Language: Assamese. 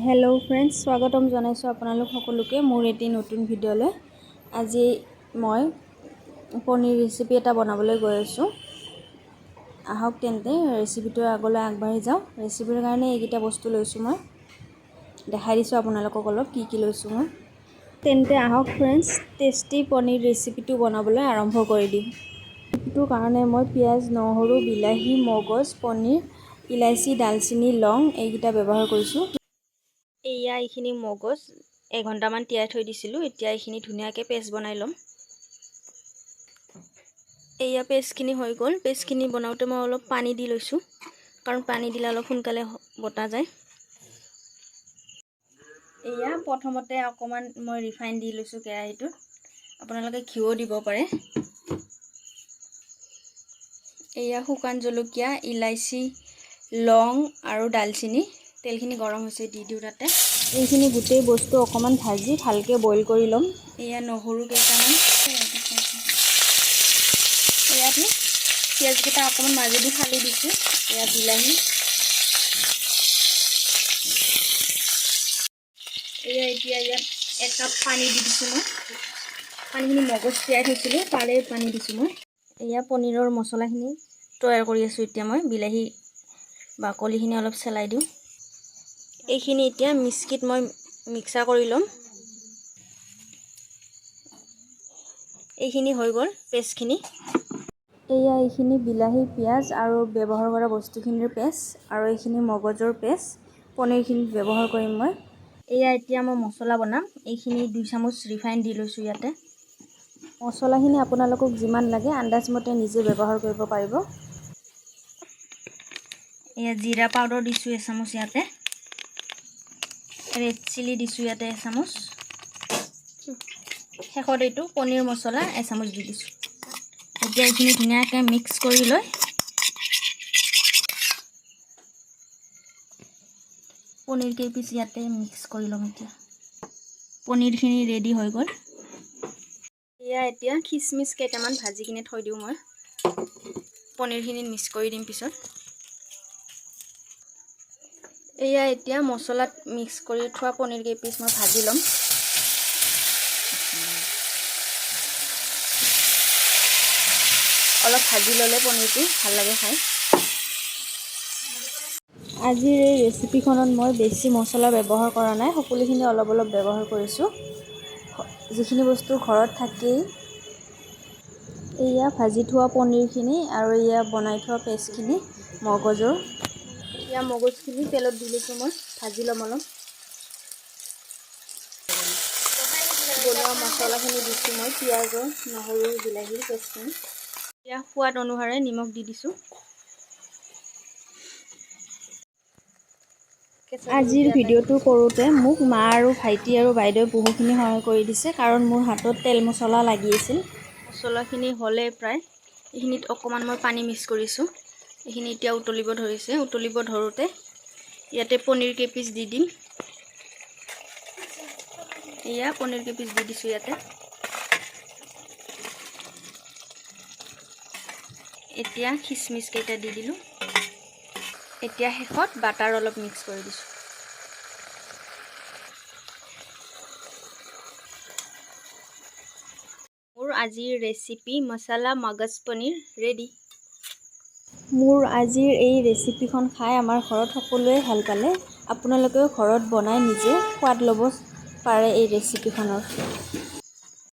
হেল্ল' ফ্ৰেণ্ডছ, স্বাগতম জনাইছোঁ আপোনালোক সকলোকে মোৰ এটি নতুন ভিডিঅ'লৈ। আজি মই পনীৰ ৰেচিপি এটা বনাবলৈ গৈ আছোঁ। আহক তেন্তে ৰেচিপিটোৰ আগলৈ আগবাঢ়ি যাওঁ। ৰেচিপিৰ কাৰণে এইকেইটা বস্তু লৈছোঁ, মই দেখাই দিছোঁ আপোনালোকক অলপ কি কি লৈছোঁ মই। তেন্তে আহক ফ্ৰেণ্ডছ, টেষ্টি পনীৰ ৰেচিপিটো বনাবলৈ আৰম্ভ কৰি দিওঁ। ৰেচিপিটোৰ কাৰণে মই পিঁয়াজ, নহৰু, বিলাহী, মগজ, পনীৰ, ইলাচি, ডালচেনি, লং এইকেইটা ব্যৱহাৰ কৰিছোঁ। এয়া এইখিনি মগজ এঘণ্টামান তিয়াই থৈ দিছিলোঁ। এতিয়া এইখিনি ধুনীয়াকৈ পেষ্ট বনাই ল'ম। এয়া পেষ্টখিনি হৈ গ'ল। পেষ্টখিনি বনাওঁতে মই অলপ পানী দি লৈছোঁ, কাৰণ পানী দিলে অলপ সোনকালে বটা যায়। এয়া প্ৰথমতে অকণমান মই ৰিফাইন দি লৈছোঁ কেৰাহীটোত, আপোনালোকে ঘিউও দিব পাৰে। এয়া শুকান জলকীয়া, ইলাচি, লং আৰু ডালচেনি। তেলখিনি গৰম হৈছে, দি দিওঁ তাতে। এইখিনি গোটেই বস্তু অকণমান ভাজি ভালকৈ বইল কৰি ল'ম। এয়া নহৰু কেইটামান, ইয়াতে পিঁয়াজকেইটা অকণমান মাজেদি ফালি দিছোঁ। এয়া বিলাহী, এয়া এতিয়া ইয়াত একাপ পানী দি দিছোঁ মই। পানীখিনি মগজ তিয়াই থৈছিলোঁ, তাৰে পানী দিছোঁ মই। এয়া পনীৰৰ মছলাখিনি তৈয়াৰ কৰি আছোঁ এতিয়া মই। বিলাহী বাকলিখিনি অলপ চেলাই দিওঁ। এইখিনি এতিয়া মিক্সিত মই মিক্সাৰ কৰি ল'ম। এইখিনি হৈ গ'ল পেষ্টখিনি। এয়া এইখিনি বিলাহী, পিঁয়াজ আৰু ব্যৱহাৰ কৰা বস্তুখিনিৰ পেষ্ট আৰু এইখিনি মগজৰ পেষ্ট, পনীৰখিনিত ব্যৱহাৰ কৰিম মই। এয়া এতিয়া মই মছলা বনাম। এইখিনি 2 চামুচ ৰিফাইন দি লৈছোঁ ইয়াতে। মছলাখিনি আপোনালোকক যিমান লাগে আন্দাজমতে নিজে ব্যৱহাৰ কৰিব পাৰিব। এয়া জিৰা পাউডাৰ দিছোঁ এচামুচ ইয়াতে, ৰেড চিলি দিছোঁ ইয়াতে এচামুচ, শেষত এইটো পনীৰ মছলা এচামুচ দি দিছোঁ। এতিয়া এইখিনি ধুনীয়াকৈ মিক্স কৰি লৈ পনীৰ কেইপিচ ইয়াতে মিক্স কৰি ল'ম। এতিয়া পনীৰখিনি ৰেডি হৈ গ'ল। এয়া এতিয়া খিচমিচ কেইটামান ভাজি কিনে থৈ দিওঁ মই, পনীৰখিনিত মিক্স কৰি দিম পিছত। এয়া এতিয়া মছলাত মিক্স কৰি থোৱা পনীৰ কেইপিচ মই ভাজি ল'ম। অলপ ভাজি ল'লে পনীৰটো ভাল লাগে খাই। আজিৰ এই ৰেচিপিখনত মই বেছি মছলা ব্যৱহাৰ কৰা নাই, সকলোখিনি অলপ অলপ ব্যৱহাৰ কৰিছোঁ, যিখিনি বস্তু ঘৰত থাকেই। এয়া ভাজি থোৱা পনীৰখিনি আৰু এয়া বনাই থোৱা পেষ্টখিনি মগজৰ। এয়া মগজখিনি তেলত দি লৈছোঁ মই, ভাজি ল'ম অলপ। বনোৱা মছলাখিনি দিছোঁ মই, পিঁয়াজৰ, নহৰু, বিলাহীৰ পেষ্টখিনি। এয়া সোৱাদ অনুসাৰে নিমখ দি দিছোঁ। আজিৰ ভিডিঅ'টো কৰোঁতে মোক মা আৰু ভাইটি আৰু বাইদেৱে বহুখিনি সহায় কৰি দিছে, কাৰণ মোৰ হাতত তেল মছলা লাগি আছিল। মছলাখিনি হ'লে প্ৰায় এইখিনিত অকণমান মই পানী মিক্স কৰিছোঁ। এইখিনি এতিয়া উতলিব ধৰিছে। উতলিব ধৰোঁতে ইয়াতে পনীৰ কেইপিচ দি দিম। এয়া পনীৰ কেইপিচ দি দিছোঁ ইয়াতে। এতিয়া খিচমিচ কেইটা দি দিলোঁ। এতিয়া শেষত বাটাৰ অলপ মিক্স কৰি দিছোঁ। মোৰ আজিৰ ৰেচিপি মছলা মগজ পনীৰ ৰেডি। মোৰ আজিৰ এই ৰেচিপিখন খাই আমাৰ ঘৰত সকলোৱে ভাল পালে। আপোনালোকেও ঘৰত বনাই নিজে সোৱাদ ল'ব পাৰে এই ৰেচিপিখনৰ।